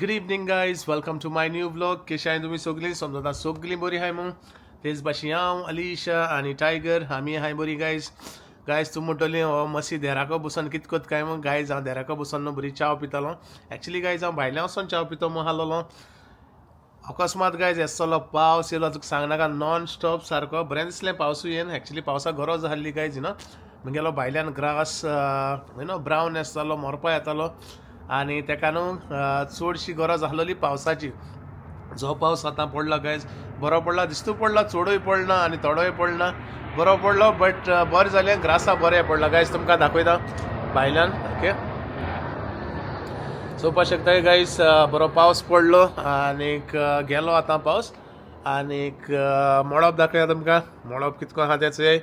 Good evening guys, welcome to my new vlog. कशी आहाय तुमी सगळीं? समजता सगळीं बरी आहाय मू. तेच भाशेन हांव, अलिशा आनी टायगर आमी आहाय बरी गायज. गायज, तूं म्हणटली हो मातशी देराको बसून कित कोत काय मू. गायज, हांव देराको बसून न्हू बरी च्याव पितालो. एक्चुली गायज, हांव भायल्यान वचोन च्याव पितो म्हूण आहलोलो. अकस्मात गायज येसलो पावस येयलो, तुका सांगनाका, नॉन स्टॉप सारको. बरें दिसलें पावसूय येवन. एक्चुली पावसाक गरज आहली गायज, you know. मुगेलो भायल्यान ग्रास you know brown आसतालो, मरपा येतालो आनी तेका न्हू चडशी गरज आहलोली पावसाची. जो पावस आतां पडला गायज, बरो पडला, दिस्तू पडला, चडूय पडना आनी थोडोय पडना, बरो पडलो. बट बरें जालें, ग्रासा बरें पडला. गायज, तुमकां दाखयता भायल्यान. ओके, चोवपाक शकता गायज, बरो पावस पडलो आनीक गेलो आतां पावस. आनीक मळब दाखया तुमकां, मळब कितको आहा तें चोय.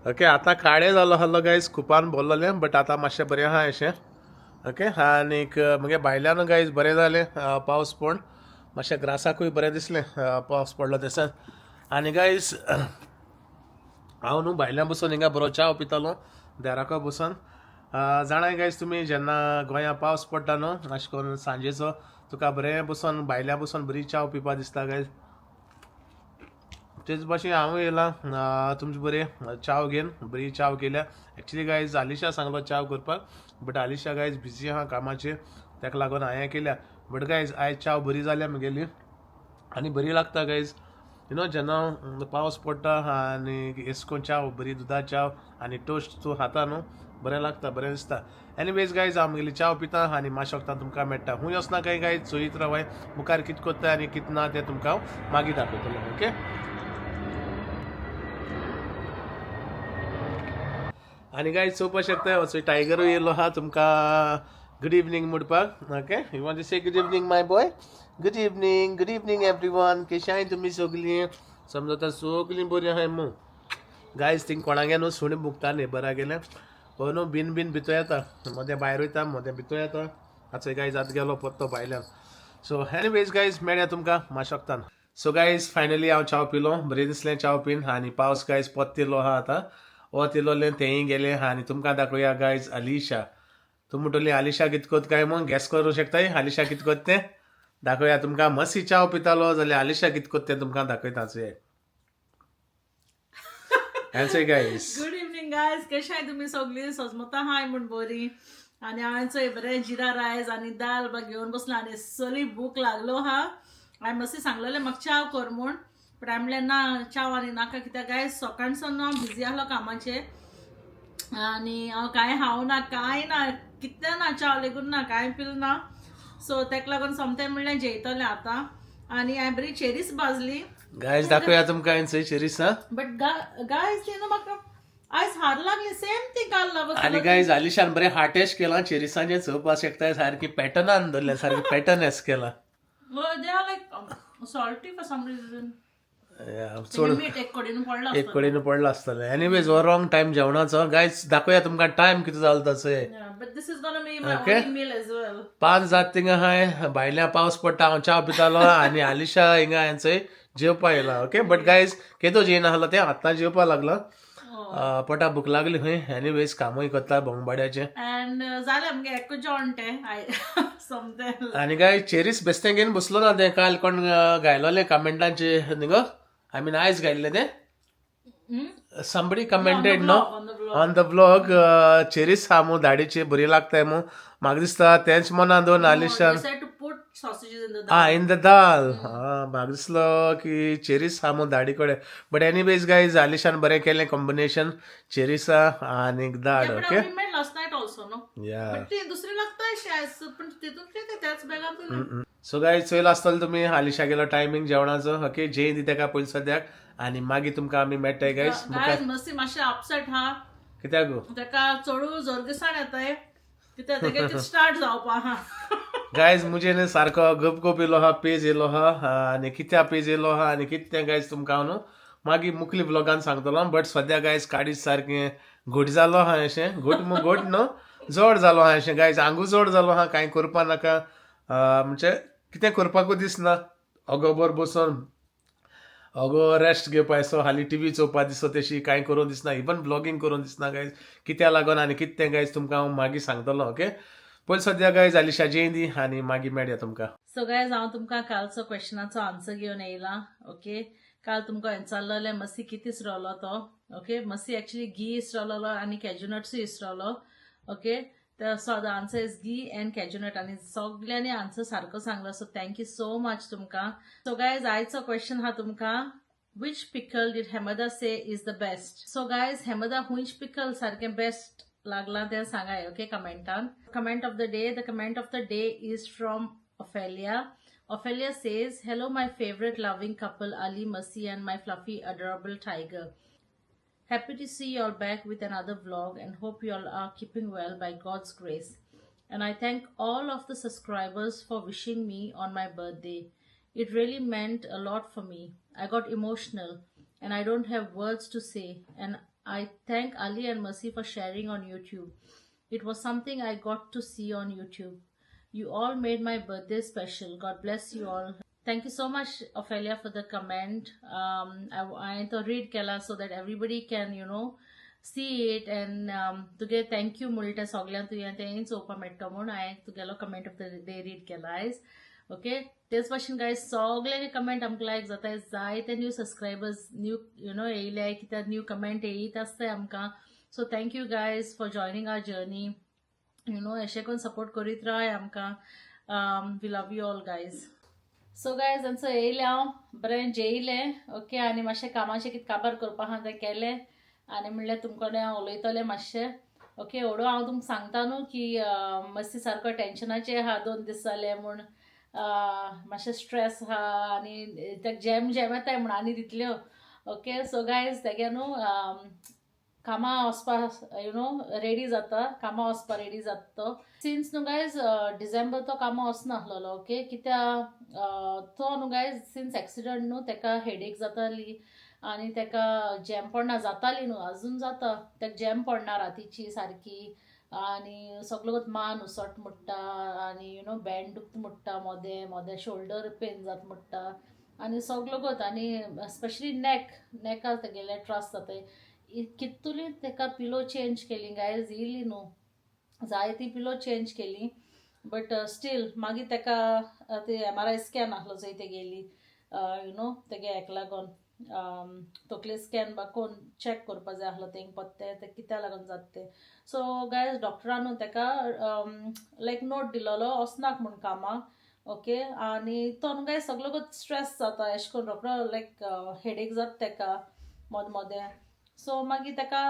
ओके, आतां काळें जालो आहलो गायज, कुपान भरलेलें, बट आतां मातशें बरें आहा अशें. ओके, आनीक मुगे भायल्यान गायज बरें जालें पावस पडून, मातशें ग्रासाकूय बरें दिसलें पावस पडलो तेसान. आनी गायज, हांव न्हू भायल्यान बसून हिंगा बरो च्याव पितालो देराको बसून. जाणाय गायज तुमी, जेन्ना गोंया पावस पडटा न्हू अशें करून सांजेचो, तुका बरें बसून भायल्या बसून बरी च्याव पिवपा दिसता गायज. तेच भाशेन हांवूय येयलां तुमचे बरें च्याव घेवन. बरी च्याव केल्या. एक्चुली गायज, आलिशा सांगलो च्याव करपाक, बट आलिशा गायज बिजी आहा कामाचेर, ताका लागून हांवें केल्या. बट गायज, आयज च्याव बरी जाल्या मुगेली आनी बरी लागता गायज. You know, जेन्ना पावस पडटा आनी एस कोन च्याव, बरी दुदा च्याव आनी टोस्ट तूं खाता न्हू, बरें लागता, बरें दिसता. एनिवेज गायज, हांव मुगेली च्याव पिता आनी मातशें वखदान तुमकां मेळटा. खूंय वचना काय गायज, चोयत रावाय. मुखार कित कोत्ता आनी कित ना तें तुमकां हांव मागीर दाखयतलो. ओके, आनी गायज, चोवपाक शकता, असो टायगरूय येयलो आहा तुमकां गुड इवनींग म्हणपाक. Okay, you want to say good evening, my boy? Good evening, good evening everyone. कशी आहाय तुमी सगळीं? समजता सगळीं बरीं आहाय मू. गायज, थिंग कोणागे न्हू सुणी भुकता नेबरा गेले हो न्हू, बीन बीन भितर येता, मदें भायर वयता, मदें भितर येता. आतां गायज, आतां गेलो पत्तो भायल्यान. सो एनिवेज गायज, मेळया तुमकां मातशें वखदान. सो गायज, फायनली हांव च्याव पिलो, बरें दिसलें च्याव पीन. आनी पावस गायज पोत्त येयलो आहा, आतां वत येयलोलें तेंय गेलें. आनी तुमकां दाखोवया गायज अलिशा. तूं म्हणटली आलिशा कित कोत काय म्हूण, गॅस करूं शकताय आलिशा कित कोत तें. दाखोवया तुमकां. मसी च्याव पितालो जाल्यार आलिशा कित कोत तें तुमकां दाखयता. चोय answer guys. Good evening guys, कशें आहाय तुमी सगळीं? सजमता हाय म्हूण बरी. आनी हांवें चोय बरें जिरा रायस आनी दाल बा घेवन बसलां आनी सली भूक लागलो आहा. हांवें मातशें सांगलेलें म्हाका च्याव कर म्हूण, बट हांवें म्हणलें ना, च्याव आनी नाका, कित्याक गायज सकाळसून हांव बिजी आहलो कामाचेर आनी हांव कांय खावं ना, कांय ना, कितें ना, च्याव लेगून ना, कांय पिल ना. सो तेका लागून सोमतें म्हणलें जेयतलें आतां. आनी हांवें बरी चेरीस भाजली. गायज, दाखोवया तुमकां चोय चेरीस हा. बट गायज, ती न्हू म्हाका आयज हार लागली, सेम ती काल. आनी गायज, आलिशान बरें हार्टेश केलां चेरिसांचें, चोवपाक शकताय, सारकी पॅटर्नान धरलें, सारकें पॅटर्न एस केलां. They are like salty for some reason. चड मीठ एक कडेन पडला. एक कडेन पडलां आसतलें. एनिवेज, हो रॉंग टायम जेवणाचो. गायज, दाखोवया तुमकां टायम कितें जालो तो चोय. But this is gonna be my only meal as well. 5 जात थिंगा हाय, भायल्या पावस पडटा, हांव च्या पितालो आनी आलिशा हिंगा चोय जेवपा येयला. ओके, बट गायज, केदो जेयना आहलो तें, आतां जेवपा लागला. पोटा भूक लागली खंय. एनिवेज, कामूय करता बोंगबाड्याचें. अँड जालें आमगे एकूच जेवण तें सोमतें. आनी गायज, चेरीस बेस्तें घेवन बसलो ना तें, काल कोण गायलोलें कमेंटांचे न्ही गो, I mean आयज गायल्लें तें. Somebody commented no on the vlog. On the vlog, cherries हा मू दाडीची बरी लागताय मू. म्हाका दिसता तेंच मना दोन आलिशान. They said to put sausages in the ah in the दाल. हा, म्हाका दिसलो की चेरीस हा मू दाडी कडेन. बट एनिवेज गायज, आलिशान बरें केलें कॉम्बिनेशन, चेरीसा आनी दाड. But okay. We made last night also, no? या. बट ती दुसरी लागता अशी आयज, पण तितून कितें त्याच बॅगान. सो गायज, चोयला आसतलो तुमी आलिशा गेलो टायमींग जेवणाचो. ओके, जेय दी तेका पयलीं सद्याक आनी मागीर तुमकां आमी मेळटाय गायज मुखार. गायज, मस्ती मातशें अपसेट हा. कित्याक गो? ताका चडू जोरगिसाण येताय, कित्याक तेगे स्टार्ट जावपा आहा. गायज, मुजे न्ही सारको गप गप येयलो आहा, पेज येयलो आहा. आनी कित्या पेज येयलो आहा आनी कितें तें गायज तुमकां हांव न्हू मागीर मुखली ब्लॉगान सांगतलो. बट सद्या गायज, काडीच सारकें घट जालो आहा अशें, घट मू, घट न्हू, जड जालो आहा अशें गायज. आंगू जड जालो आहा, कांय करपा नाका, म्हणजे कितें करपाकूच दिसना. अगोबर बसून अगो रेस्ट घेवपा येसो, हालीं टिवी चोवपा दिसो, तशी कांय करूं दिसना, इवन ब्लॉगींग करूं दिसना गायज. कित्या लागून आनी कितें तें गायज तुमकां हांव मागीर सांगतलो. ओके. पयलीं सद्या गायज आलिशा जेंदी आनी मागीर मेळया तुमकां. सो गायज, हांव तुमकां कालचो क्वेश्चनाचो आन्सर घेवन येयला. ओके, काल तुमकां विचारलेलें मसी कितें इसरोलो तो. ओके, मसी एक्चुली घी इसरोलो आनी कॅज्युनट्सूय इसरोलो. ओके, तर so the answer is ghee and cashew nut. आनी सगल्यांनी आन्सर सारको सांगलो, so thank you so much तुमकां. सो गायज, आयचो क्वेश्चन आहा तुमकां, which pickle did Hemada say is the best? So guys, Hemada which pickle सारकें बेस्ट लागलां तें सांगाय, okay, कमेंटान. Comment of the day, the comment of the day is from Ophelia. Ophelia says, hello, my favorite loving couple, Ali Masi and my fluffy, adorable tiger. Happy to see you all back with another vlog and hope you all are keeping well by God's grace. And I thank all of the subscribers for wishing me on my birthday. It really meant a lot for me. I got emotional and I don't have words to say. And I thank Ali and Masi for sharing on YouTube. It was something I got to see on YouTube. You all made my birthday special. God bless you all. Thank you so much, Ophelia, for the comment. I to read केला so that everybody can, see it and तुगे thank you म्हणटा सगल्यांक तुवें तेंय चोवपा मेळटा म्हूण हांवें तुगेलो comment of the day read केला आयज. ओके, तेच भाशेन गायज, सगल्यांनी कमेंट आमकां लायक जाता. जायते new subscribers, new येयले कित्याक न्यू कमेंट येयत आसताय आमकां. So thank you guys for joining our journey. अशें करून सपोर्ट करीत राय आमकां. We love you all, guys. So guys, आमचो येयलें हांव, बरें जेयलें. ओके, आनी मातशें कामाचें कितें काबार करपा आहा तें केलें आनी म्हणल्यार तुमकां कडेन हांव उलयतलें मातशें. ओके, एवढो हांव तुमकां सांगता न्हू की मातशें सारको टेंशनाचें आहा, 2 दीस जाले म्हूण मातशें स्ट्रेस आहा आनी तेका जॅम जॅम येताय म्हूण आनी दितल्यो. ओके, सो गायज, तेगे न्हू कामा वचपा रेडी जाता, कामा वचपा रेडी जाता तो. सिन्स न्हू गायज, डिसेंबर तो कामा वचनासलेलो. ओके, कित्या तो न्हू गायज, सिन्स एक्सिडंट न्हू तेका हेडेक जाताली आनी तेका जॅम पडना जाताली न्हू, अजून जाता तेका जॅम पडना रातीची सारकी आनी सगलो मान उसट म्हणटा आनी बँड दुखता म्हणटा, मोदें मोदें शोल्डर पेन जाता म्हणटा आनी सगलो गोत आनी स्पेशली नॅक, नॅका तेगेले त्रास जाताय. कितुली तेका पिलो चेंज केली गायज, येयली न्हू, जायती पिलो चेंज केली, बट स्टील मागीर तेका ते एमआरआय स्कॅन आहलो चोय तेगेली, तेगे हेका लागोन तकले स्कॅन बा कोण चॅक करपा जाय आहलो तेंक पत्ते तें कित्या लागोन जाता तें. सो गायज, डॉक्टरान न्हू तेका लायक नोट दिलोलो वचनाक म्हूण कामाक. ओके, आनी तो न्हू गायज सगलो स्ट्रेस जाता एशें करून रोकडो लायक हेडेक जाता तेका मोदें मोदें. सो मागीर तेका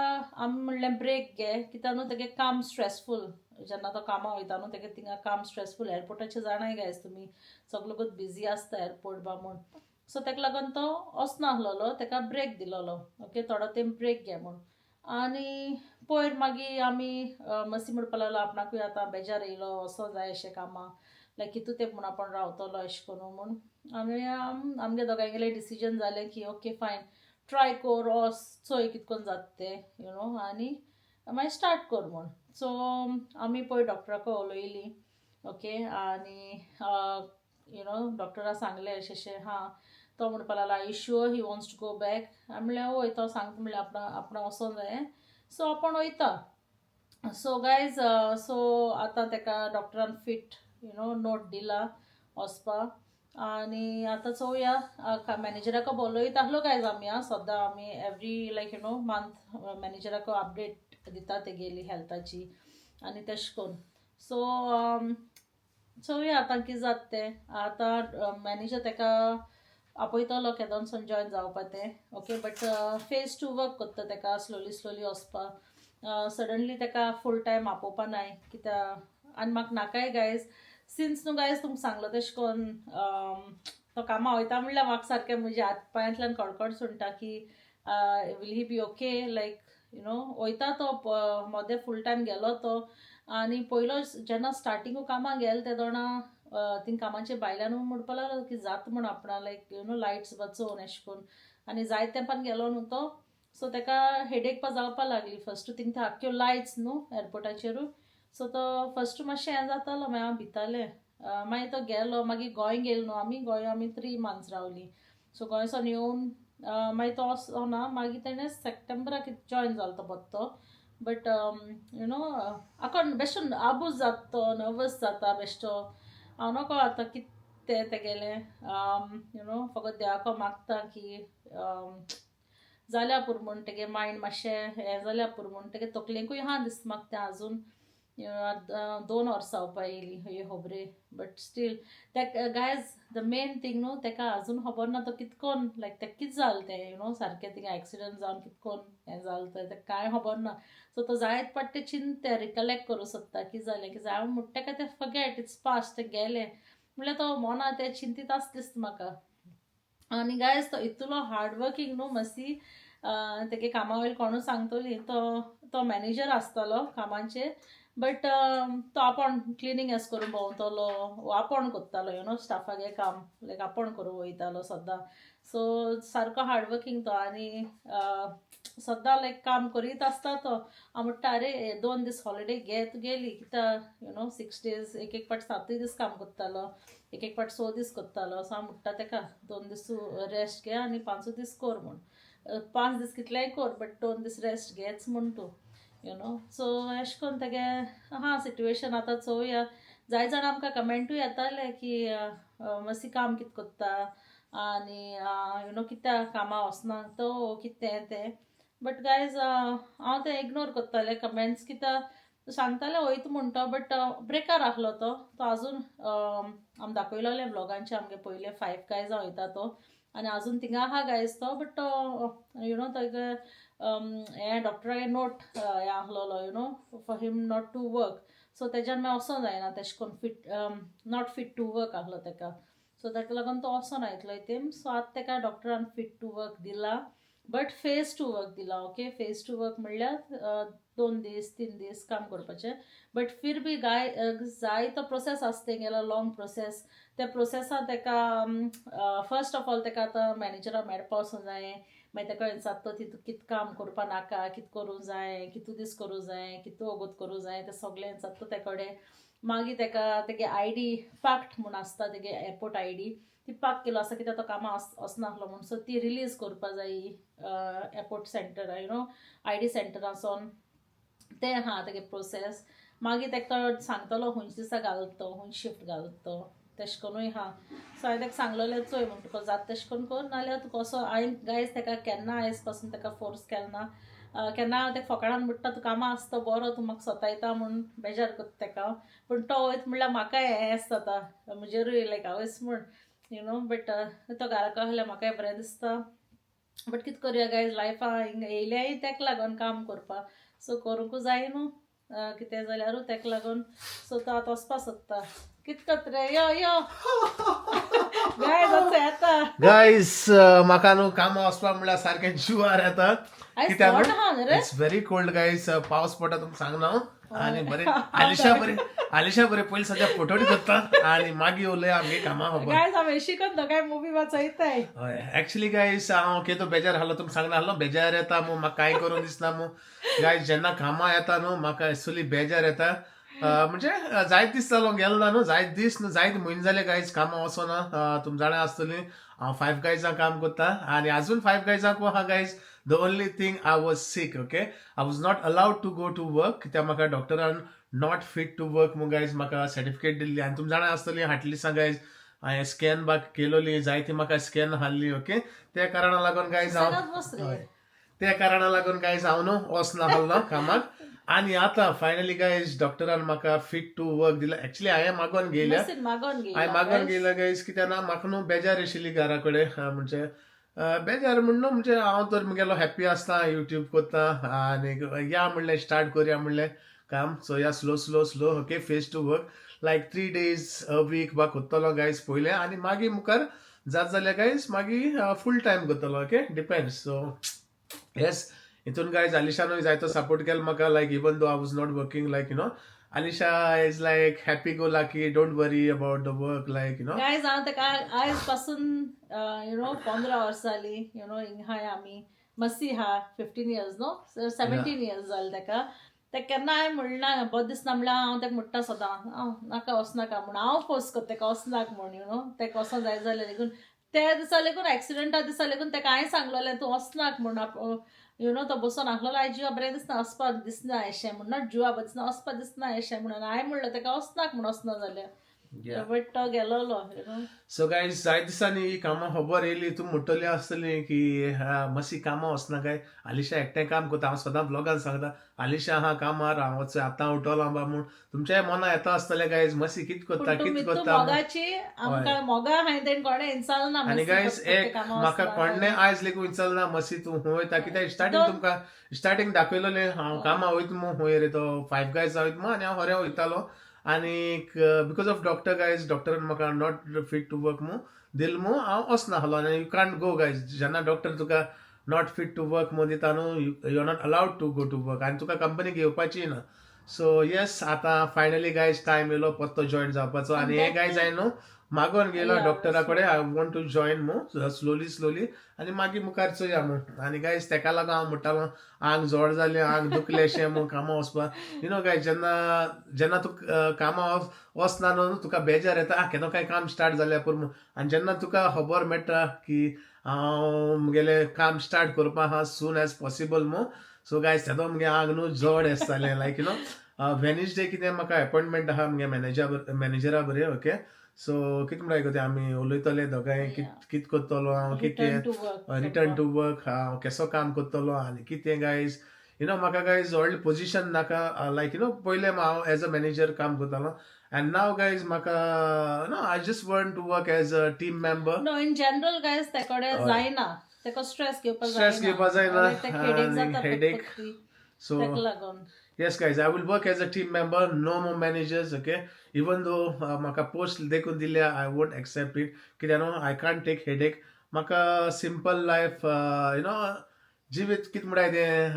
आमी म्हणलें ब्रेक घे, कित्याक न्हू तेगे काम स्ट्रेसफूल, जेन्ना तो कामाक वयता न्हू तेगे थिंगा काम स्ट्रेसफूल एअरपोर्टाचेर. जाणाय गायज तुमी, सगलो बिजी आसता एअरपोर्ट बा म्हूण. सो तेका लागोन तो वचनासलेलो, तेका ब्रेक दिलोलो. ओके, थोडो तेंप ब्रेक घे म्हूण. आनी पयर मागीर आमी मसी म्हणपा लागलो आपणाकूय आतां बेजार येयलो, वचो जाय अशें कामाक, लायक कितू तेंप म्हूण आपूण रावतलो अशें करून म्हूण. आनी आमगे दोगांयगेलें डिसिजन जालें की ओके फायन, ट्राय कर, वच, चोय कितें करून जाता तें आनी मागीर स्टार्ट कर म्हूण. सो आमी पयर डॉक्टराक उलयलीं. ओके, आनी डॉक्टरा सांगलें अशें अशें आहा. तो म्हणपा लागलो, "Are you sure he wants to go back?" हांवें म्हणलें, वय, तो सांगता म्हणलें आपणा आपणा वचों जाय, सो आपूण वयता. सो गायज, सो आतां तेका डॉक्टरान फिट नोट दिला वचपा आनी आतां चोवया. मॅनेजराक बोलयत आहलो गायज आमी. आं, सद्दां आमी every like month मॅनेजराक अपडेट दिता तेगेली हेल्थाची आनी तेश करून. सो चोवया आतां कितें जाता तें. आतां मॅनेजर तेका आपयतलो केदोनसून जॉयन जावपा तें. Okay, but phase two work करता तेका स्लोली स्लोली वचपा. सडनली तेका फूल टायम आपोवपा नाय कित्याक आनी म्हाका नाकाय गायज. सिन्स न्हू गायज, तुमकां सांगलो तेशें करून तो कामां वयता म्हणल्यार म्हाका सारकें म्हज्या हात पांयांतल्यान कडकड सुणटा की will he be okay, like वयता तो मोदें फूल टायम गेलो तो. आनी पयलो जेन्ना स्टार्टिंगू कामाक गेले ते दोणा थिंग कामाचे बायल्यानू म्हणपा लागलो की जाता म्हूण आपणा लायक लायट्स बचोवन एशें करून. आनी जायते तेंपान गेलो न्हू तो, सो तेका हेडेक पा जावपा लागली. फर्स्ट थिंग ते आख्ख्यो लायट्स न्हू एअरपोर्टाचेरू, सो तो फर्स्ट मातशें हें जातालो, मागीर हांव भितालें. मागीर तो गेलो, मागीर गोंय गेलो न्हू आमी, गोंय आमी 3 मंथ्स रावलीं. सो गोंयसान येवन मागीर तो वचना, मागीर तेणें सप्टेंबराक जॉयन जालो तो पत्तो. बट you know आकोण बेश्टो आबूज जाता तो, नर्वस जाता बेश्टो. हांव नको आतां कितें तेगेलें, you know फकत देवाको मागता की जाल्या पुरो म्हूण, तेगे मायंड मातशें हें जाल्या पुरो म्हूण. तेगे तकलेकूय आहा दिसता म्हाका तें आजून. 2 वर्सां जावपा येयली हे खबरे, बट स्टील तेका गायज the main thing न्हू, तेका आजून खबर ना तो कितकोन लायक तेका कितें जालें तें, you know सारकें थिंगा एक्सिडंट जावन कितकोन हें जालें तें, तेका कांय खबर ना. सो तो जायत पाट तें चिंतता, रिकलेक्ट करूं सोदता कितें जालें कितें जालें. हांव म्हणटा तेका तें फॉरगेट, it's past, तें गेलें म्हणल्यार तो मोना तें चिंतीत आसता दिसता म्हाका. आनी गायज तो इतलो हार्डवर्कींग न्हू मातशी, तेगे कामा वयले कोणूय सांगतली. तो तो मॅनेजर आसतालो कामाचेर, बट तो आपूण क्लिनींग एस करून भोंवतलो, आपूण करतालो, you know स्टाफागे काम लायक आपूण करूं वयतालो सद्दां. सो सारको हार्डवर्कींग तो आनी सद्दां लायक काम करीत आसता तो. हांव म्हणटा आरे 2 दीस हॉलिडे घे तुगेली कित्याक, you know 6 days, एक एक पाट 7 दीस काम करतालो, एक एक पाट 6 दीस करतालो. सो हांव म्हणटा तेका 2 दीस रेस्ट घे आनी 5 दीस कर म्हूण, 5 दीस कितलेय कर बट 2 दीस रेस्ट घेच म्हूण तूं, you know. सो एशें कोन्न तेगे आहा सिट्युएशन. आतां चोवया, जाय जाणां आमकां कमेंटूय येताले की मातशी काम कितें करता आनी you know कित्याक कामां वचना तो कितें तें. बट गायज हांव तें इग्नोर करतालें कमेंट्स, कित्याक सांगतालें वयता म्हणटा, बट ब्रेकार आहलो तो, तो आजून आमी दाखयलोलें ब्लॉगांचे आमगे पयले 5 गायजां वयता तो आनी आजून थिंगा आहा गायज तो. बट you know तेगे हें डॉक्टरागे नोट हें आहलोलो, you know for him not to work. So तेज्यान मागीर वचों जायना तेशें कोन्न, fit not fit to work आहलो तेका. सो ताका लागून तो वचोना इतलो तेम. सो आतां तेका डॉक्टरान फिट टू वर्क दिला, बट फेज टू वर्क दिला. ओके, फेज टू वर्क म्हणल्यार 2 दीस 3 दीस काम करपाचें. बट फिर बी गाय जाय तो प्रोसेस आसता तेंगेलो लॉंग प्रोसेस. त्या प्रोसेसान तेका फर्स्ट ऑफ ऑल तेका आतां मॅनेजरा मेळपा वचूं जाय, मागीर तेका विचारता ती तूं कितें काम करपा नाका, कितें करूं जाय, कितू दीस करूं जाय, कितू वगत करूं जाय, तें सगळें विचारता ते कडेन. मागीर तेका तेगे I D पाक्ट म्हूण आसता, तेगे एअरपोर्ट I D ती पाक केलो आसा कित्याक तो कामां वचनासलो म्हूण. सो ती रिलीज करपा जायी airport centre, you know I D सेंटरासून तें आहा तेगे प्रोसेस. मागीर तेका तो सांगतलो खंयच्या दिसा घालता तो, खंय शिफ्ट घालता तो, तेशें कोन्नूय आहा. सो हांवें तेका सांगलेलें चोय म्हूण तुका जाता तेशें कोन्न कर, नाल्यार तुका असो हांवें गायज तेका केन्ना आयज पासून तेका फोर्स केलो ना. केन्ना हांव तेका फकाणान म्हणटा तूं कामां आसता बरो, तूं म्हाका सतायता म्हूण बेजार करता तेका. पूण तो वयता म्हणल्यार म्हाकाय हें जाता म्हजेरूय लायक हांवेंच म्हूण, you know. But तो घराक आहल्यार म्हाकाय बरें दिसता. बट कितें करुया गायज, लायफा हिंगा येयल्याय तेका लागून काम करपा, सो करूंकू जाय न्हू कितें जाल्यारूय तेका लागून. सो तो आतां वचपा सोदता. कितें करता रे, यो यो गायज वचो येता. गायज म्हाका न्हू कामां वचपा म्हणल्यार सारकें जिवार येता. आयज थंड आहा न्हू रे? It's very cold guys, पावस पडटा तुमकां सांगना हांव. आनी बरें आलिशा, बरें आलिशा, बरें पयलीं सद्या फोटो करता आनी मागीर उलया आमगे कामां खबर. गायज हांव एशी कोन्न दोगांय मुवी वाचयताय. हय, एक्चुली गायज हांव केदो बेजार आहलो तुमकां सांगना आहलो. बेजार येता मू, म्हाका कांय करूंक दिसना मू गायज. जेन्ना कामां येता न्हू म्हाका एक्चुली बेजार येता. म्हणजे जायत दीस जालो गेलो ना न्हू, जायत दीस न्हू जायत म्हयने जाले गायज कामां वचना. तुमी जाणा आसतली हांव 5 गायजां काम करता आनी आजून 5 गायजांक आहा guys. The only thing, I was sick, okay, I was not allowed to go to work कित्याक म्हाका डॉक्टरान not fit to work म्हूण गायज म्हाका सर्टिफिकेट दिल्ली. आनी तुमी जाणा आसतली हाटली दिसा गायज हांवें स्कॅन बाक केलोली, जायती म्हाका स्कॅन हाडली. ओके, त्या कारणा लागून गायज हांव सगळ्यात बस रे. हय, त्या कारणा लागून गायज हांव न्हू वचना आहलो कामाक. आनी आतां फायनली गायज डॉक्टरान म्हाका फिट टू वर्क दिला. एक्चुली हांवें मागोन घेयल्या. मस्तीन मागोन हांवें घेयला मागोन गायज. घेयला गायज कित्याक ना म्हाका न्हू बेजार आशिल्ली घरा कडेन. म्हणजे बेजार म्हण न्हू, म्हणजे हांव तर म्हगेलो हॅप्पी आसता, युट्यूब करता आनी या म्हणलें स्टार्ट करया म्हणलें काम. सो या slow slow slow, okay, phase to work like 3 days a week बा करतलो गायज पयलें आनी मागीर मुखार जात जाल्यार गायज मागीर फूल टायम करतलो. Okay, depends. सो येस, हितून गायज आलिशानूय जायतो सपोर्ट केलो म्हाका. Like even though I was not working, like you know Alisha is like happy go lucky, don't worry about the work, like you know. Guys हांव तेका आयज पासून you know 15 वर्सां जालीं, you know हिंगा हाय आमी मस्ती हा, 15 इयर्स न्हू, 17 इयर्स जाले तेका. तेका केन्ना हांवें म्हणना बरें दिसना म्हणल्यार हांव तेका म्हणटा सदां हांव नाका वचनाका म्हूण. हांव फोर्स करता तेका वचनाका म्हूण, you know तेका वचों जाय जाल्यार लेगून. त्या दिसा लेगून एक्सिडंटा दिसा लेगून तेका हांवें सांगलेलें तूं वचनाका म्हूण. You know तो बसोन आहलोलो, आयज जिवा बरें दिसना, वचपा दिसना अशें म्हण, not जिवा बरें दिसना, वचपा दिसना अशें म्हणून. हांवें म्हणलो ताका वचनाक म्हण, वचना जाल्यार. बट तो गेलोलो you know. So guys, जाय दिसांनी ही कामां खबर येयली, तूं म्हणटली आसतली की मातशी कामां वचना काय, आलिशा एकटें काम करता. हांव सदां ब्लॉगान सांगता, आलिशा आहा कामार, हांव वच आतां उठलो बा म्हूण. तुमच्याय मना येता आसतलें गायज, मातशी कित पूण करता, तुमी कित तूं करता म्हूण. मोगाची, आमकां मोगा हांवें तेणें कोणें इन्साल ना. आनी मस्ती गायज, करता एक कामां म्हाका वचना. कोणें आयज लेगून विचारना मसी तूं खंय वयता, कित्याक स्टार्टींग दोन तुमकां स्टार्टींग दाखयलोलें हांव कामां वयता म्हूण, खंय रे तो फायव गायज वयता म्हूण, आनी हांव खरें वयतालो. आनीक because of doctor guys, डॉक्टरान म्हाका not fit to work म्हूण दिल म्हूण हांव वचना आहलो. आनी you can't go guys, जेन्ना डॉक्टर तुका not fit to work म्हूण दिता न्हू, you are not allowed to go to work आनी तुका कंपनी घेवपाची ना. सो येस, आतां फायनली गायज टायम येयलो परतो जॉयन जावपाचो. आनी हे गायज, हांवें न्हू मागोन गेलो डॉक्टरा कडेन, I want to join म्हूण, स्लोली स्लोली, आनी मागीर मुखार चोया म्हूण. आनी गायज, तेका लागून हांव म्हणटालो आंग जोड जालें, आंग दुखलें म्हूण कामां वचपाक. You know guys, जेन्ना जेन्ना तूं कामां वचना न्हू, तुका बेजार येता, केन्ना काय काम स्टार्ट जाल्यार पुरो म्हूण. आनी जेन्ना तुका खबर मेळटा की हांव म्हगेलें काम स्टार्ट करपा आहा सून एज पॉसिबल म्हूण, सो गायज, तेदो मुगे आंग न्हू जड आसतालें. लायक you know, Wednesday कितें म्हाका अपॉयंटमेंट आहा मुगे मॅनेजरा बरें. ओके, सो कितें म्हणटा तें, आमी उलयतले दोगांय, कित कित करतलो हांव, कितें return to work. Return to work, हांव केसो काम करतलो आनी कितें. गायज, you know, म्हाका गायज व्हडलें पोजिशन नाका. लायक you know, पयलें हांव एज अ मॅनेजर काम करतालो आनी नाव गायज म्हाका no, I just want to work as a team member. No, in general guys, तेकडे जायना, तेका स्ट्रेस घेवपाक. स्ट्रेस घेवपाक जायना. हेडेक जाता. हेडेक. सो तेका लागून. Yes, guys, I will work as a team member, no more managers, okay? Even though म्हाका post देखून दिल्या, I won't accept it. कित्याक न्हू, I can't take headache. म्हाका सिम्पल लायफ, you know, जिवीत कितें म्हणटाय तें.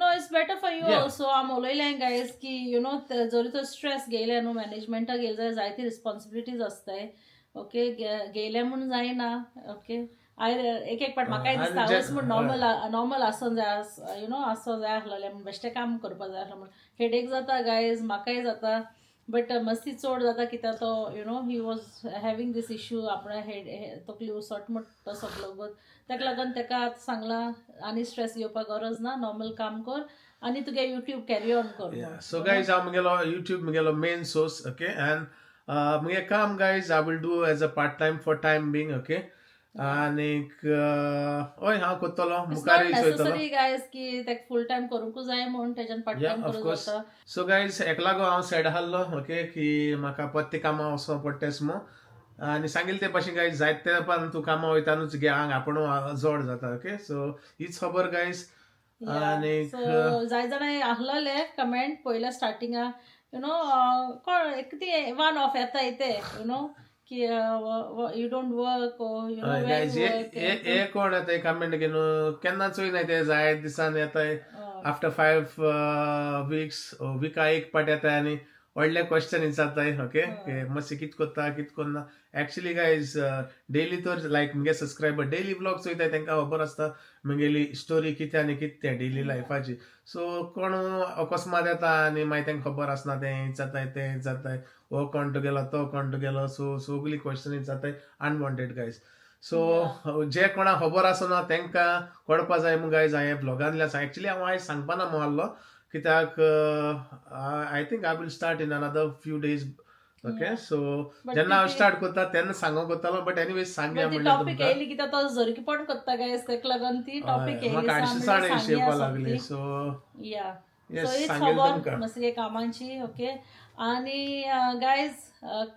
No, it's better for you also. आम उलयलें गायज की you know, जरी तो स्ट्रेस घेयले न्हू, मॅनेजमेंटाक गेले जाल्यार जायती रिस्पॉन्सिबिलिटीज आसताय, ओके? घेयले म्हूण जायना, ओके? एक एक पाट म्हाकाय दिसता हांवच म्हूण नॉर्मल नॉर्मल आसून जाय, you know, आसूं जाय आसलेलें म्हूण, बेश्टें काम करपा जाय आसलें म्हूण. हेडेक जाता गायज, म्हाकाय जाता, बट मस्ती चड जाता कित्याक तो you know, he was having this issue, आपणा हेड तकली उसट म्हणटा तो सगलो. ताका लागून ताका आतां सांगलां, आनी स्ट्रेस घेवपाक गरज ना, नॉर्मल काम कर आनी तुगे युट्यूब कॅरी ऑन कर. सो गायज, हांव म्हगेलो युट्यूब म्हगेलो मेन सोर्स, ओके? एंड म्हगे काम guys, I will do as a part time for time being, okay? आनीक हय, हांव करतलो, मुखारूय चोयतलो. नेसेसरी गायज की ताका फूल टायम करूंकूच जाय म्हूण, तेज्यान पार्ट टायम करूं जाता. सो गायज, हेका लागून हांव सॅड आहलो, ओके, की म्हाका परतें कामां वचपाक पडटेस म्हूण. आनी सांगिल्ले ते भाशेन गायज, जायते तेंपान तूं कामां वयता न्हू, तुगे आंग आपूण जड जाता, ओके? सो हीच खबर गायज. आनीक सो जाय जाणां आहलोले कमेंट पयल्या स्टार्टिंगा, you know, कोण ती वन ऑफ येता ते, you know, की you don't work, you know. Guys, हे कोण येता कमेंट घेवन, केन्ना चोयनाय ते, जाय दिसान येताय, आफ्टर 5 वीक्स, विका एक पाट येताय आनी व्हडले क्वेश्चन विचारताय, ओके, मातशें कित करता, कित करना. एक्चुली गायज, डेली तर लायक मुगे सबस्क्रायबर डेली ब्लॉग चोयताय, तांकां खबर आसता मुगेली स्टोरी कितें आनी कितें तें डेली लायफाची. सो कोण अकस्मात येता आनी मागीर तांकां खबर आसना, तें विचारताय, तें विचारताय, हो कोण तुगेलो, तो कोण तुगेलो, सो सगळी क्वेश्चन विचारताय अनवॉन्टेड गायज. सो जे कोणाक खबर आसना तांकां कळपा जाय म्हूण गायज, हांवें ब्लॉगांतल्यान, एक्चुली हांव आयज सांगपाना म्हूण आहलो, कित्याक I think I will start in another few days, okay? So जेन्ना हांव स्टार्ट करता तेन्ना सांगूंक करतालो, बट एनिवेज सांगया म्हणल्यार टॉपिक येयली कित्याक तो जरकीपण करता गायज, ताका लागून ती टॉपिक येयली. म्हाका आडसाण येवपा लागली, सो या, सो हीच खबर मसगे कामांची, ओके? आनी गायज,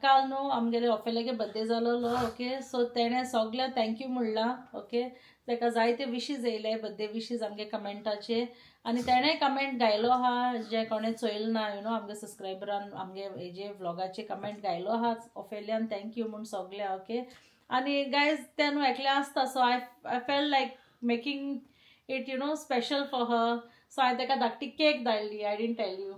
काल न्हू आमगेले ऑफेल्यागे बड्डे जालोलो, ओके? सो तेणें सगळ्यांक thank you म्हणलां, ओके? ताका जायते विशीज येयले, बड्डे विशीज आमगे कमेंटाचे, आनी तेणें कमेंट घायलो आहा, जे कोणें चोयलें ना, you know, आमगे सबस्क्रायबरान आमगे हेजे व्लॉगाचे कमेंट घायलो आहा ऑफेल्यान, thank you म्हूण सगळ्या, ओके? आनी गायज, तें न्हू एकलें आसता, so I felt like making it special for her, so हांवें ताका धाकटी cake धाडली. I didn't tell you.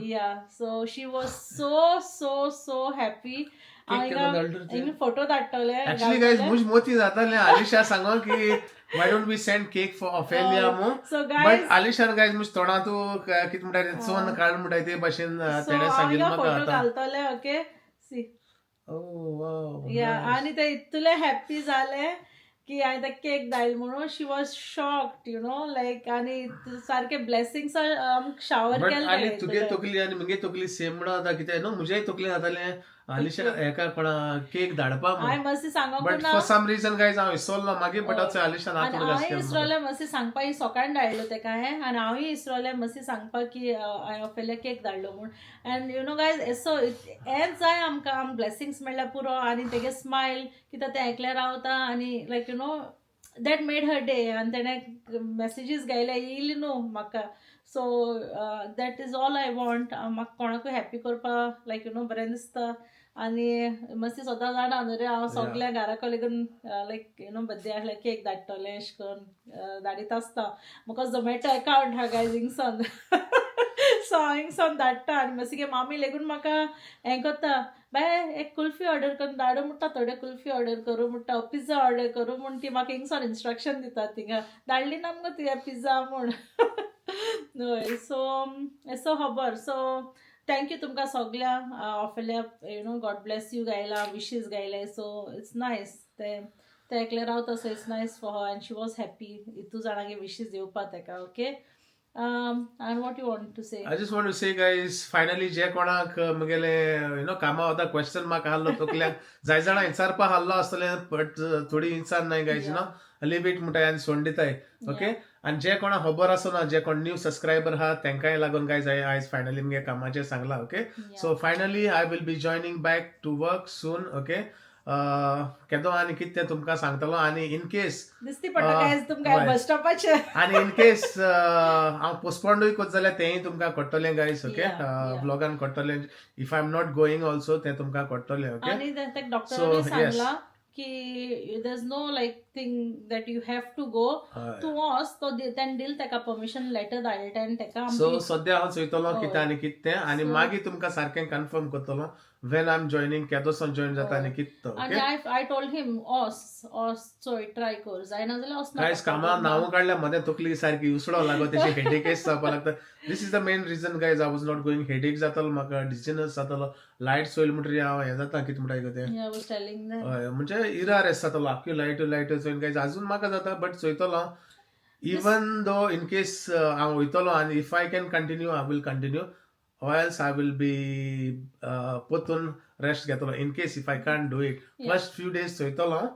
Yeah, so she was so so so happy. हांवें फोटो धाडटले. एक्चुअली गायज, मुज मोती जाताले आलिशा सांगो की why don't we send cake for Ophelia मु. So but आलिशान गायज मुज तोंडातू कितें म्हणटाय तें, चोन काड म्हणटाय ते भाशेन तेणें सांगिल्लें म्हाका फोटो आतां. घालतले, ओके, सी. ओ वाव. या, आनी ते इतले हॅप्पी जाले की की हांवें ताका केक धाडली म्हणून. She was shocked, like आनी सारके ब्लेसिंग्स आमकां शावर बट केले. आनी तुगे तकली आनी मुगे तकली सेम म्हणून आतां कितें न्हू, म्हज्याय तकली जातालें आलिशा हेका कोणा केक धाडपा. हांवें मातशें सांगूंक बट ना. फॉर सम रिजन गायज हांव विसरलो मागीर, बट आलिशान आनी आतूर हांवें इसरोलें मातशें सांगपा, ही सकाळीं धाडलो तेका हांवें, आनी हांवूय इसरोलें मातशें सांगपा की हांवें ऑफेल्या केक धाडलो म्हूण. And you know guys, so हेंच जाय आमकां, आमकां ब्लेसिंग्स मेळ्ळ्यार पुरो. आनी तेगे स्मायल कित्याक तें एकलें रावता आनी like that made her day. आनी तेणें मॅसेजीस गायले येयली न्हू म्हाका. So that is all I want. म्हाका कोणाकूय हॅप्पी करपा लायक you know बरें दिसता. आनी मातशें सदां जाणा न्हू रे, हांव सगल्या घरा कडेन लायक you know birthday आहल्यार केक धाडटलें, अशें करून धाडीत आसता. म्हाका झोमॅटो एकावंट आहा गायज हिंगसान, सो हांव हिंगसान धाडटा. आनी मातशें मामी लेगून म्हाका हें करता, बाय एक कुल्फी ऑर्डर करून धाडू म्हणटा, थोडे कुल्फी ऑर्डर करूं म्हणटा, पिझ्झा ऑर्डर करूं म्हूण ती म्हाका हिंगसान इन्स्ट्रक्शन दिता. थिंगा धाडली ना मुगो तुवें पिझ्झा म्हूण. हय, सो सो खबर. सो thank you तुमकां सगल्या ऑफेल्या, God bless you गायला, विशीस गायले. सो it's nice, तें तें एकलें रावता, so it's nice for her and she was happy इतू जाणांगे विशीस येवपा तेका. Okay, and what you want to say? I just want to say guys, finally जे कोणाक मुगेले you know कामा वता क्वेश्चन मार्क आहलो तकल्याक, जाय जाणां विचारपा आहलो आसतलें, बट थोडी विचार नाय guys, leave it म्हणटाय आनी सोडून दिताय. ओके, आनी जे कोणाक खबर आसना, जे कोण न्यू सबस्क्रायबर आहा तेंकांय लागून गायज, आयज फायनली मुगे कामाचें सांगलां. Okay, so finally I will be joining back to work soon. Okay, केदो आनी कितें तें तुमकां सांगतलो. आनी इन केस दिसती पडटा गायज तुमकां बस स्टॉपाचेर. आनी इन केस हांव पोस्टपोन्डूय करत जाल्यार तेंय तुमकां कळटलें गायज. ओके, ब्लॉगान कळटलें. If I am not going also, तें तुमकां कळटलें. ओके. आनी तेका डॉक्टरानूय सांगलां की there is no like thing that you have to go, तूं वच. तो तेणें दिल तेका परमिशन लेटर धाडलें तेणें तेका. सो सद्या हांव चोयतलो कितें आनी कितें तें, आनी मागीर तुमकां सारकें कन्फर्म करतलो when I am joining, केदोसान join जाता आनी कितें तो. आनी I told him ओस ओस चोय, ट्राय कर, जायना जाल्यार वचना. गायज, कामा नांव काडल्या मदें तकली सारकी उसळो लागो, तेजी हेडेकच जावपा लागता. This is the main reason guys I was not going. Headache जातालो म्हाका, डिजिनस जातालो, लायट चोयली म्हणटरी हांव हें जाता, कितें म्हणटा गो तें. हय, म्हणजे इरार येस जातालो आख्यो लायट्यो लायट्यो चोयन गायज. अजून म्हाका जाता, बट चोयतलो हांव. इवन दो इन केस हांव वयतलो आनी if I can continue, I will continue, or else I will be परतून रेस्ट घेतलो. In case if I can't do it, first few days चोयतलो हांव,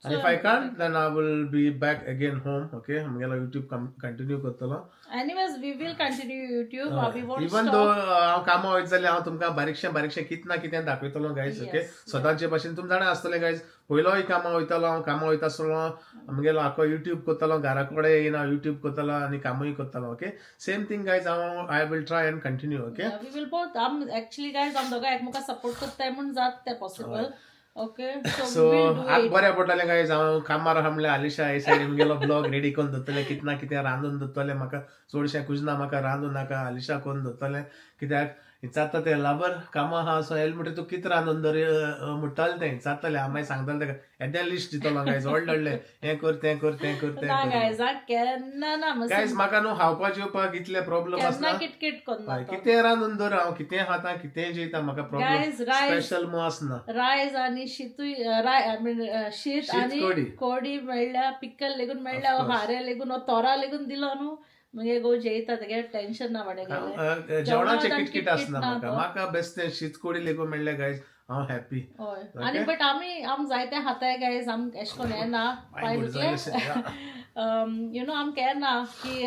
आनी if I can't, then I will be back again home. Okay, म्हगेलो YouTube continue करतलो. Anyways, we will continue YouTube, we won't. Even though हांव कामां वयत जाल्यार हांव तुमकां बारीकशें बारीकशें कितें ना कितें दाखयतलो गायज. ओके, सदांचे भाशेन तुमी जाणा आसतलें गायज, पयलोय कामां वयतालो हांव, कामां वयता आसतना म्हगेलो आख्खो युट्यूब करतालो, घरा कडेन येयना युट्यूब करतालो आनी कामूय करतालो. ओके, सेम थींग गायज, हांव I will try and continue. Okay. We will both. आम एक्चुअली गायज, आम दोगां एकमेकां सपोर्ट करताय म्हूण जात तें पॉसिबल. ओके, सो आतां बरें पडटलें गायज. हांव कामार आहा म्हणल्यार आलिशा हे सायडीन म्हगेलो ब्लॉग रेडी करून दवरतलें, कितें ना कितें रांदून दवरतलें. म्हाका चडशें कुजना म्हाका रांदूं नाका, आलिशा करून दवरतलें. कित्याक विचारता तें लाबर कामां आहा, सो येयलें म्हणटकीर तूं कितें रांदून दवर म्हणटालें तें, विचारतलें. हांव मागीर सांगतलें तेका येदें लिस्ट दितलो गायज, व्हडलें व्हडलें, हें कर, तें कर, तें कर, तें ना कर. गायज, केन्ना ना. गायज, म्हाका न्हू खावपा जेवपाक इतलें प्रॉब्लम केन्ना आसना. किटकिट करना. कितें रांदून दवर, हांव कितें खाता, कितें जेयता, म्हाका प्रॉब्लम गायज, रायस स्पेशल म्हूण आसना. रायस आनी शितूय, राय I mean शीत शीत आनी कोडी. कोडी मेळ्ळ्या, पिकल लेगून मेळ्ळ्या, Of course. हारे लेगून, तोरा लेगून दिलो न्हू, मगे गो जेयता, तेगे टेन्शन ना वाडे गेले. जेवणाचें जेवणाक किटकिट आसना किटकिट ना म्हाका. तो. म्हाका बेस्टें शीत कोडी लेगून मेळ्ळें गायज, हांव हॅप्पी. हय, आनी बट आमी आम जायते खाताय गायज, आम एशें कोन्न हें ना पांय दुखले. You know आमकां हें ना की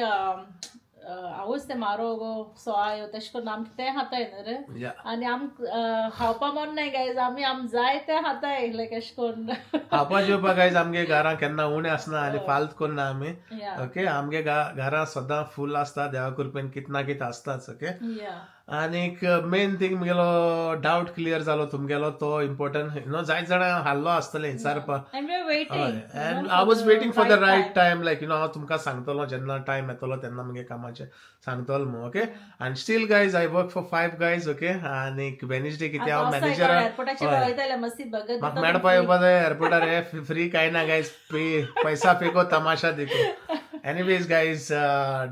हांवूच तें मारो गो सो आयो, तेशें करून आमकां तें खाताय न्हू रे. या. आनी आमकां खावपा मन नाय गायज, आमी आम जाय तें खाताय लायक एशें करून. खावपा जेवपा गायज आमगे घरां केन्ना उणें आसना आनी फाल्त करना आमी. या. ओके, आमगे घरां सदां फूल आसता, देवा कृपेन कितें ना कितें आसताच. ओके. या. आनीक मेन थिंग, म्हगेलो डावट क्लियर जालो तुमगेलो, तो इम्पोर्टंट न्हू. जायत जाणां हाल्लो आसतलें विचारपा. And we are waiting. And I was waiting for the right time, like हांव तुमकां सांगतलो जेन्ना टायम येतलो तेन्ना मुगे कामाचें सांगतलो म्हूण. ओके, आनी still guys, I work for Five Guys. Okay, आनी वेनसडे कितें हांव मॅनेजरा एअरपोर्टाचेर वयताले मस्ती बगत. म्हाका मेळपा येवपा जाय एअरपोर्टार. हे फ्री कांय ना गायज, पैसा फेको तमाशा देखो. एनिवेज गायज,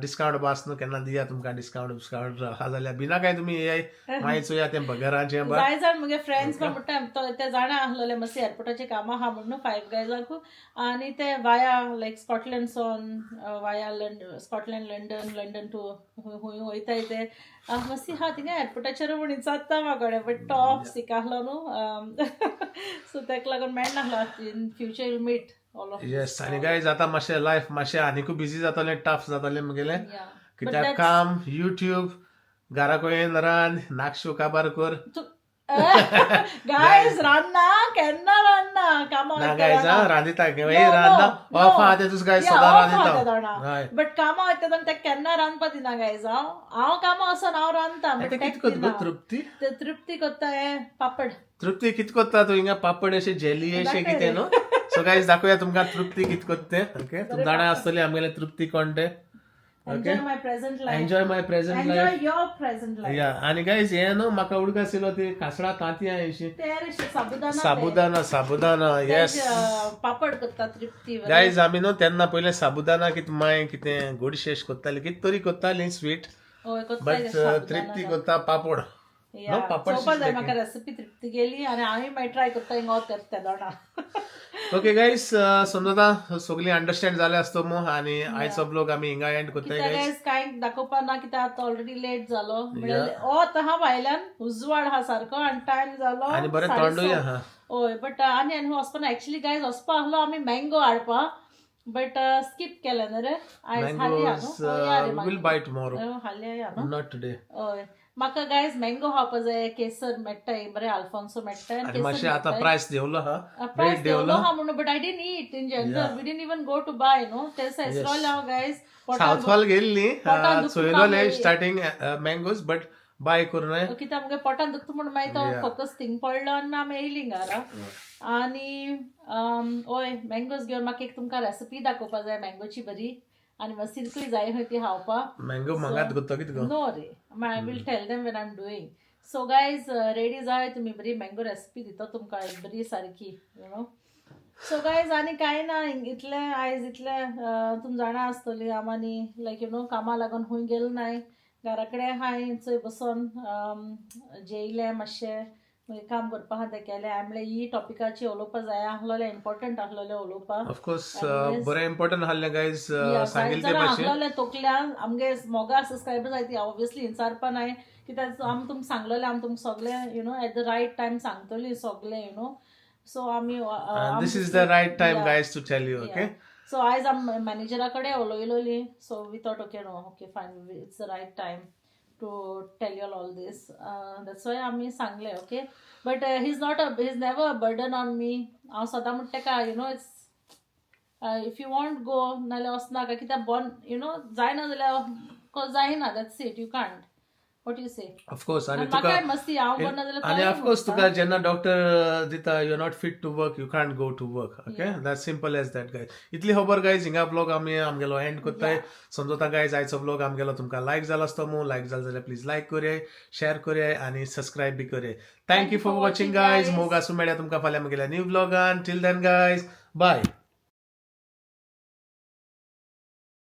डिस्कावंट बास न्हू, केन्ना दिया तुमकां डिस्कावंट डिस्कावंट आहा जाल्यार बिना काय तुमी येयाय, मागीर चोया तें बगराचें बा. जाय जाण मुगे फ्रेंड्स पण म्हणटा, ते जाणा आहलोले मातशें एअरपोर्टाचें कामां आहा म्हणून फायव गायजाकू, आनी ते वाया लायक स्कॉटलंड सोन वाया स्कॉटलंड, लंडन, लंडन टू खूंय वयताय ते मातशी आहा थिंगा एअरपोर्टाचेर म्हूण विचारता म्हाकोडे, बट तो ऑफ सीक आहलो न्हू, सो तेका लागून मेळनाहलो. In future we'll meet all of. Yes, आनी गायज, आतां मातशें लायफ मातशें आनिकूय बिजी जातलें, टफ जातलें मुगेलें, कित्याक काम, युट्यूब, घरा कडेन रांद, नाकशो काबार कर. गायज, रांदना केन्ना रांदना कामां. ना गायज, रांदिता, रांदना, ऑफ आहा ते तुका गायज, सदां रांदिता. हय, बट कामां वयता तेन्ना तेका केन्ना रांदपा दिना गायज. हांव हांव कामां वचोन हांव रांदता. कितें करता तृप्ती? तृप्ती करता हे पापड. तृप्ती कितें करता तूं हिंगा? पापड अशें जेली अशें कितें न्हू? सो गायज, दाखोवया तुमकां तृप्ती कितें करता तें. ओके, तुमी जाणा आसतली आमगेलें तृप्ती कोण तें. Enjoy my present life. Enjoy my present Enjoy life. Your present life. या, आनी गायज, हें न्हू म्हाका उडगास येयलो, ती कासळा तांतयां अशी. ते साबुदाना. साबुदाना, साबुदाना, येस. पापड करता तृप्ती. गायज, आमी न्हू तेन्ना पयलें साबुदाना कितें माय कितें गोडशेश करताली, कितें तरी करताली स्वीट, बट तृप्ती करता पापड. पापड चोवपा जाय म्हाका रेसिपी तृप्ती गेली आनी हांवें मागीर ट्राय करता हिंगा तें दोणा. ओके गायज, समजता सगळीं अंडरस्टँड जालें आसतो मू, आनी आयचो ब्लॉग आमी हिंगा एंड करताय. गायज, कांय दाखोवपा ना, कित्याक आतां ऑलरेडी लेट जालो. वत आहा भायल्यान, उजवाड आहा सारको आनी टायम जालो. आनी बरें तोंडूय आहा. हय, बट आनी आनी वचपा ना. एक्चुली गायज, वचपा आहलो आमी मँगो हाडपा, बट स्कीप केलें न्हू रे आयज. हालया न्हू, we'll buy tomorrow. हालया न्हू. Not today. हय, म्हाका गायज मँगो खावपा जाय. केसर मेळटा बरें, अल्फोन्सो मेळटा. आनी मातशें आतां प्रायस देंवलो हा. प्रायस देंवलो हा म्हणून, but I didn't eat in general, we didn't even go to buy न्हू. ते हेसरोले हांव गायज. सावथ हॉल गेल्ली, चोयलोले स्टार्टींग मँगोज, बट बाय करूं. कित्याक मुगे पोटान दुखता म्हणून मागीर तो फोकस थिंग पडलो आनी आमी येयली घरा. आनी हय, मँगोज घेवन म्हाका एक तुमकां रेसिपी दाखोवपा जाय मँगोची बरी, आनी मसिरकूय जाय खंय ती खावपा. मँगो मागात करता कितें? नो रे, I will tell them when I am doing. So guys, ready जाय तुमी, बरी मँगो रेसिपी दिता तुमकां एक बरी सारकी, you know. So guys, आनी कांय ना, इतलें आयज इतलें. तुमी जाणा आसतली, आमी लायक you know कामां लागून खूंय गेल नाय, घरा कडेन हाय चोय बसोन जेयलें, मातशें मागीर काम करपा आहा तें केलें. हांवें म्हणलें ही टॉपिकाचेर उलोवपा जाय आहलोलें, इम्पॉर्टंट आहलोलें उलोवपा. ऑफकोर्स, बरें इम्पॉर्टंट आहलें गायज, सांगिल्लें ते भाशेन. आहलोलें तोकल्यान आमगे मोगा सबस्क्रायबर जाय ती ऑब्वियसली विचारपा नाय, कित्याक आमी तुमकां सांगलोलें, आमी तुमकां सगळें at the right time सांगतली सगळें, you know. सो आमी This is the right time, guys, to tell you, okay. So आयज आमी मॅनेजरा कडेन उलयलोली, so we thought, okay, no, okay, fine, it's the right time to tell you all this. That's why आमी सांगलें, okay. But he is not a he is never a burden on me. हांव सदां म्हणटा तेका, it's if you want go, नाल्यार वचनाका, कित्याक bone you know जायना जाल्यार जायना, that's it, you can't. What you Se? Of course, आनी तुका म्हाकाय मस्ती हांव बोन ना जाल्यार. आनी ऑफकोर्स तुका जेन्ना डॉक्टर दिता, you are not fit to work, you can't go to work, okay, that simple as that, guys. इतली खबर गायज, हिंगा ब्लॉग आमी आमगेलो एंड करताय. समजता गायज, आयचो ब्लॉग आमगेलो तुमकां लायक जाला आसतो मू. लायक जालो जाल्यार प्लीज लायक करयाय, शेअर करयाय आनी सबस्क्रायब बी करयाय. Thank you for watching, guys. मोग आसूं, मेळया तुमकां फाल्यां म्हगेल्या new ब्लॉगान. Till then, guys, bye.